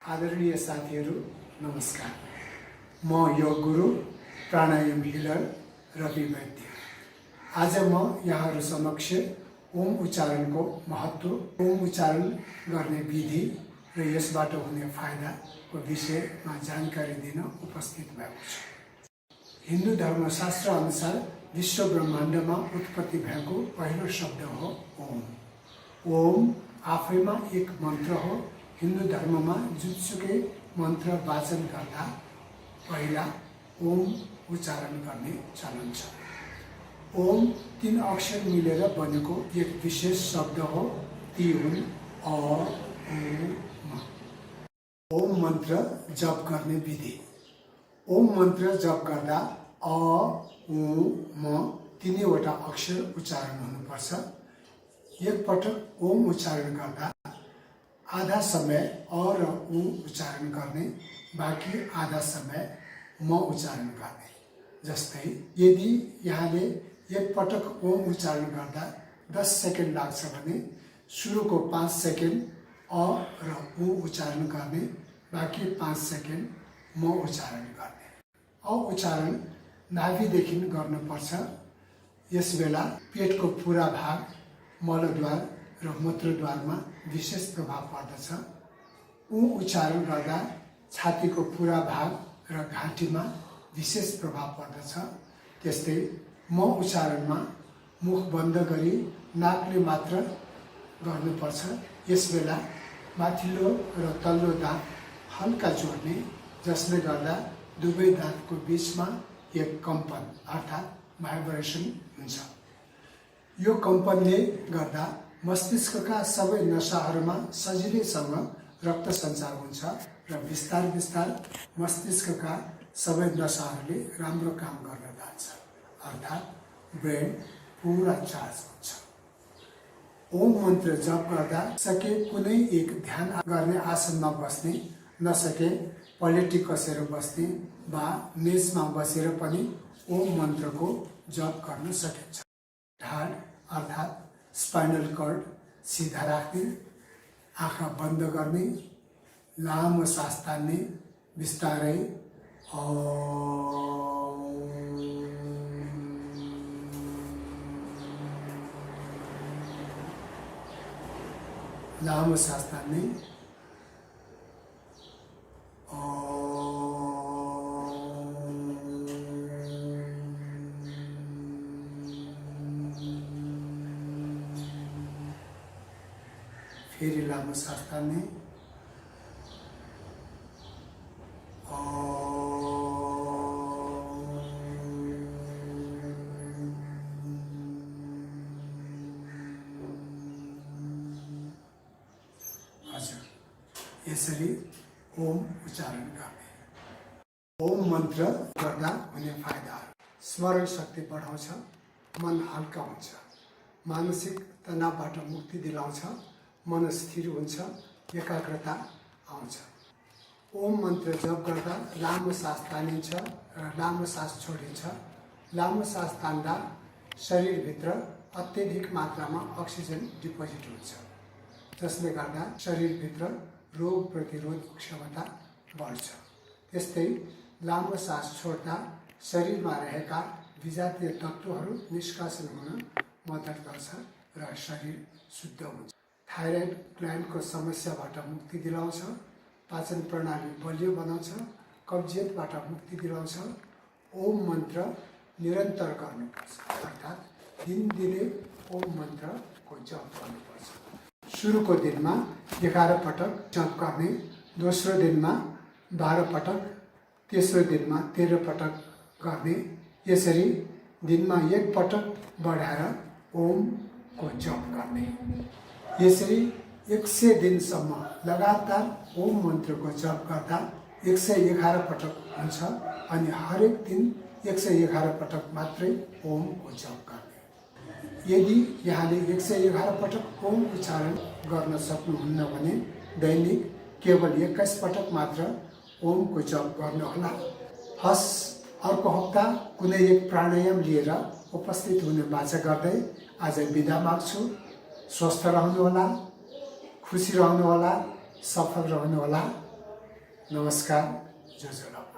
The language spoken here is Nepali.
आदरणीय साथीहरू नमस्कार। म योग गुरु प्राणायाम हिलर रवि वैद्य। आज म यहाँहरू समक्ष ओम उच्चारणको महत्त्व, ओम उच्चारण गर्ने विधि र यसबाट हुने फाइदाको विषयमा जानकारी दिन उपस्थित भएको छु। हिन्दू धर्मशास्त्र अनुसार विश्व ब्रह्माण्डमा उत्पत्ति भएको पहिलो शब्द हो ओम। ओम आफैमा एक मन्त्र हो। हिन्दू धर्ममा जुनसुकै मन्त्र वाचन गर्दा पहिला ओम उच्चारण गर्ने चलन छ। ओम 3 अक्षर मिलेर बनेको एक विशेष शब्द हो। ती हुन् अ, उ, म। ओम मन्त्र जप गर्ने विधि। ओम मन्त्र जप गर्दा अ, उ, म तीनैवटा अक्षर उच्चारण हुनुपर्छ। एक पटक ओम उच्चारण गर्दा आधा समय अ र उ उच्चारण गर्ने, बाँकी आधा समय म उच्चारण गर्ने। जस्तै यदि यहाँले एक पटक ओम उच्चारण गर्दा 10 सेकेन्ड लाग्छ भने सुरुको 5 सेकेन्ड अ र उ उच्चारण गर्ने, बाँकी 5 सेकेन्ड म उच्चारण गर्ने। अ उच्चारण नाभिदेखि गर्नुपर्छ। यसबेला पेटको पुरा भाग, मलद्वार र मूत्रद्वारमा विशेष प्रभाव पर्दछ। उ उच्चारण गर्दा छातीको पुरा भाग र घाँटीमा विशेष प्रभाव पर्दछ। त्यस्तै म उच्चारणमा मुख बन्द गरी नाकले मात्र गर्नुपर्छ। यसबेला माथिल्लो र तल्लो दाँत हल्का जोड्ने, जसले गर्दा दुवै दाँतको बीचमा एक कम्पन अर्थात् भाइब्रेसन हुन्छ। यो कम्पनले गर्दा मस्तिष्कका सबै नसाहरूमा सजिलैसँग रक्त सञ्चार हुन्छ र बिस्तार बिस्तार मस्तिष्कका सबै नसाहरूले राम्रो काम गर्न थाल्छ, अर्थात् ब्रेन पुरा चार्ज हुन्छ। ओम मन्त्र जप गर्दा सके कुनै एक ध्यान गर्ने आसनमा बस्ने, नसके पलेटी कसेर बस्ने वा मेजमा बसेर पनि ओम मन्त्रको जप गर्न सकिन्छ। ढाड अर्थात् स्पाइनल कर्ड सिधा राख्ने, आँखा बन्द गर्ने, लामो सास तान्ने, बिस्तारै लामो सास तान्ने, फेरि लामो सास तान्ने, हजुर यसरी ओम उच्चारण गर्ने। ओम मन्त्र गर्दा हुने फाइदाहरू: स्मरण शक्ति बढाउँछ, मन हल्का हुन्छ, मानसिक तनावबाट मुक्ति दिलाउँछ, मन स्थिर हुन्छ, एकाग्रता आउँछ। ओम मन्त्र जप गर्दा लामो सास तानिन्छ र लामो सास छोडिन्छ। लामो सास तान्दा शरीरभित्र अत्यधिक मात्रामा अक्सिजन डिपोजिट हुन्छ, जसले गर्दा शरीरभित्र रोग प्रतिरोधक क्षमता बढ्छ। त्यस्तै लामो सास छोड्दा शरीरमा रहेका विजातीय तत्त्वहरू निष्कासन हुन मद्दत गर्छ र शरीर शुद्ध हुन्छ। थाइरोइड ग्ल्यान्डको समस्याबाट मुक्ति दिलाउँछ, पाचन प्रणाली बलियो बनाउँछ, कब्जियतबाट मुक्ति दिलाउँछ। ओम मन्त्र निरन्तर गर्नुपर्छ, अर्थात् दिनदिनै ओम मन्त्रको जप गर्नुपर्छ। सुरुको दिनमा 11 पटक जप गर्ने, दोस्रो दिनमा 12 पटक, तेस्रो दिनमा 13 पटक गर्ने। यसरी दिनमा 1 पटक बढाएर ओमको जप गर्ने। यसरी 100 दिनसम्म लगातार ओम मन्त्रको जप गर्दा 111 पटक हुन्छ अनि हरेक दिन 111 पटक मात्रै ओमको जप गर्ने। यदि यहाँले 111 पटक ओम उच्चारण गर्न सक्नुहुन्न भने दैनिक केवल 21 पटक मात्र ओमको जप गर्नुहोला। हस्, अर्को हप्ता कुनै एक प्राणायाम लिएर उपस्थित हुने बाचा गर्दै आज बिदा माग्छु। स्वस्थ रहनुहोला, खुसी रहनुहोला, सफल रहनुहोला। नमस्कार, जय जगन्नाथ।